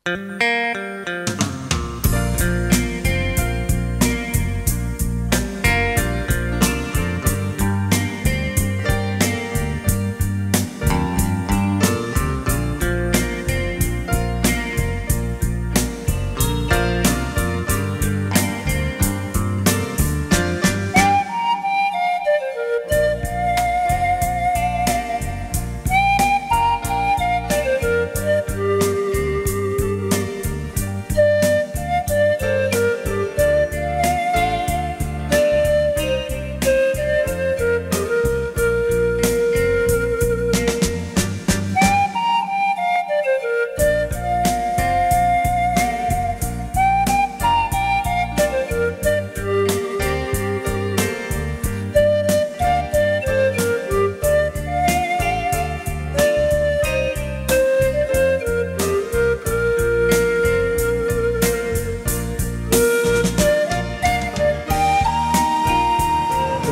Tus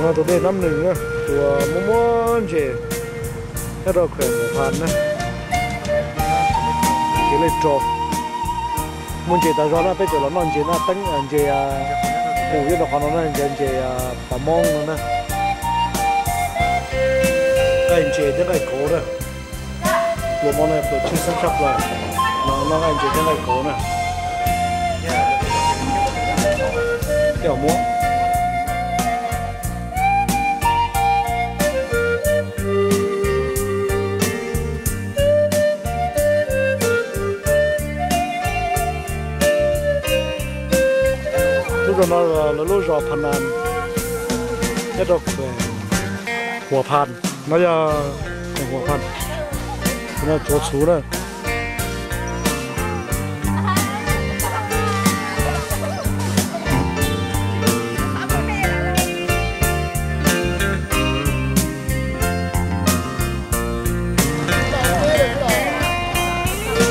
no tus dej Nab Nws na, tus muaj muaj ntses nyob rau khuem Huam Phas na. Kev lej rau muaj ntses tas zog na, peb tseem los noj ntses na, teeb ntses mus nyob rau qhov no na, ntses, ntses pas moob no na. Nqaij ntses thiab nqaij kauv na. Pluas mo no pluas tswj xeeb tshaj plaws, los noj nqaij ntses thiab nqaij kauv na. Tej zaum muab lub zos no, lawv lub zos Pha Nas, nyob rau khuem Huam Phas no yog, Huam Phas no tsuav txhuv na.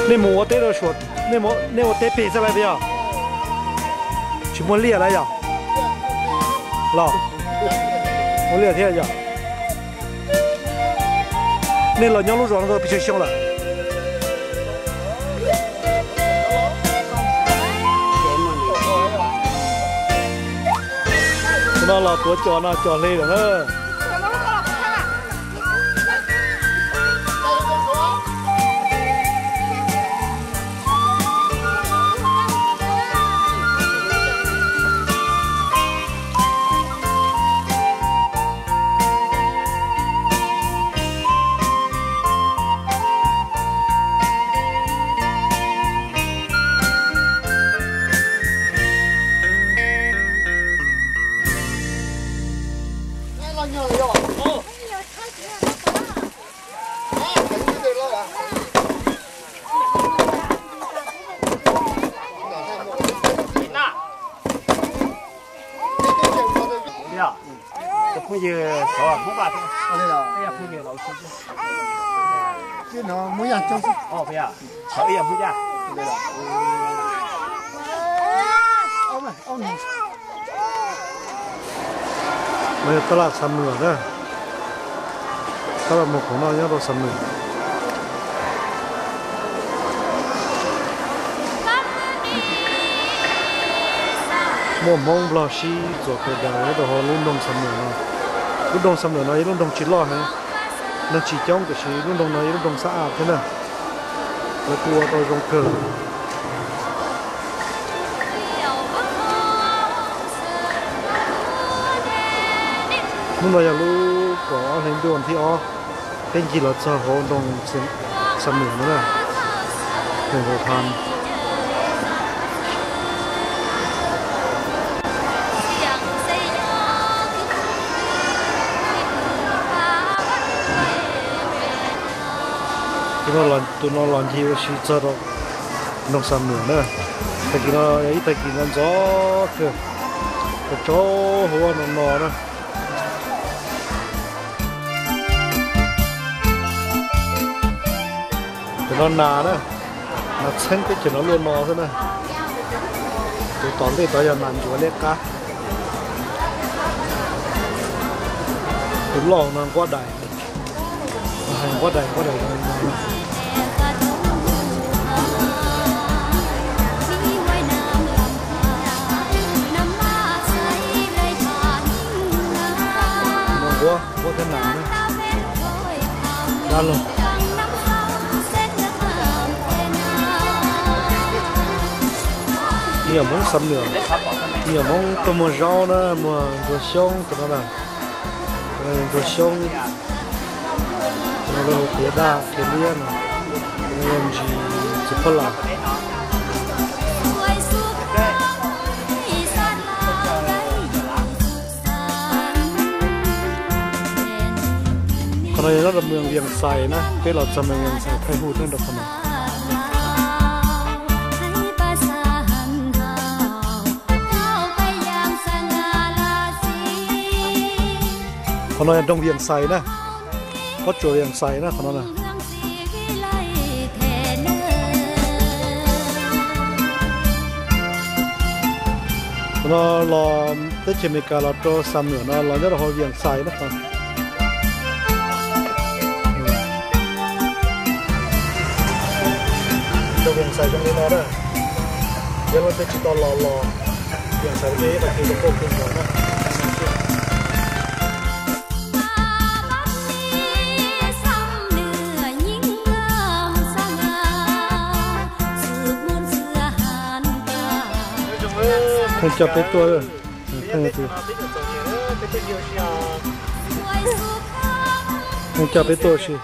Nej mus ua teb rau suav, nej ua teb peg xwb lawm yog? Tsis muaj liaj lawm yog? Los, muaj liaj thiab yog? Nej los nyob lub zos no tau pes tsawg xyoo lawm? Tus no los tuav cos no cos hle lawm na. Phooj ywg, phooj ywg, peb yog phooj ywg Lauj Xib. Peb yog Hmoob Yaj. No yog tab laj Xam Nwm na. Tab laj Muas Khoom no nyob rau Xam Nwm. Muaj Hmoob Nplog sib txuas kawg nkaus nyob rau hauv lub nroog Xam Nwm no. Lub nroog Xam Nwm no yog lub nroog tsis loj heev, neeg tsis coob, tiam sis lub nroog no yog lub nroog xab aj thiab na. Lawv kuj ua tau zoo kawg. Hnub no yog lub kaum ob hli ntuj thib ob, peb ncig los txog hauv nroog Xam Nwm no na, nroog Huam Phas. Tus no los ncig ua si txog rau nroog Xam Nwm na. Tag kis no yog ib tag kis ntxov ntxov kawg, tsaus hauv no no na. Cov no nas na, nas txheeb teb chaws no luaj no xwb na. Tus tom ntej tod yog nas ntsuav liab qab. Tus loj no nquab dais, nquab dais, nquab dais. Los, me nyuam Hmoob Xam Nuam, me nyuam Hmoob tuaj muag zaub na, muag ntsuag xyoob rau no na, ntsuag xyoob, ntsuag daj, ntsuag liab no, ntsis txiv phab las. Qhov no yog nyob rau moos Vias Xais na, peb los txog moos Vias Xais thaij hu rau qhov no. Qhov no yog nroog Vias Xais na, pob tsuas Vias Xais na qhov no na. Qhov no los teb chaws Amelikas los rau Xam Nuam no los nyob rau hauv Vias Xais na. Rau Vias Xais zoo li no na, yog leej twg tsis tau los los Vias Xais peb qhov chaw rau poj kheej nkaus na. Pheej coj peb tuaj, pheej coj peb tuaj si.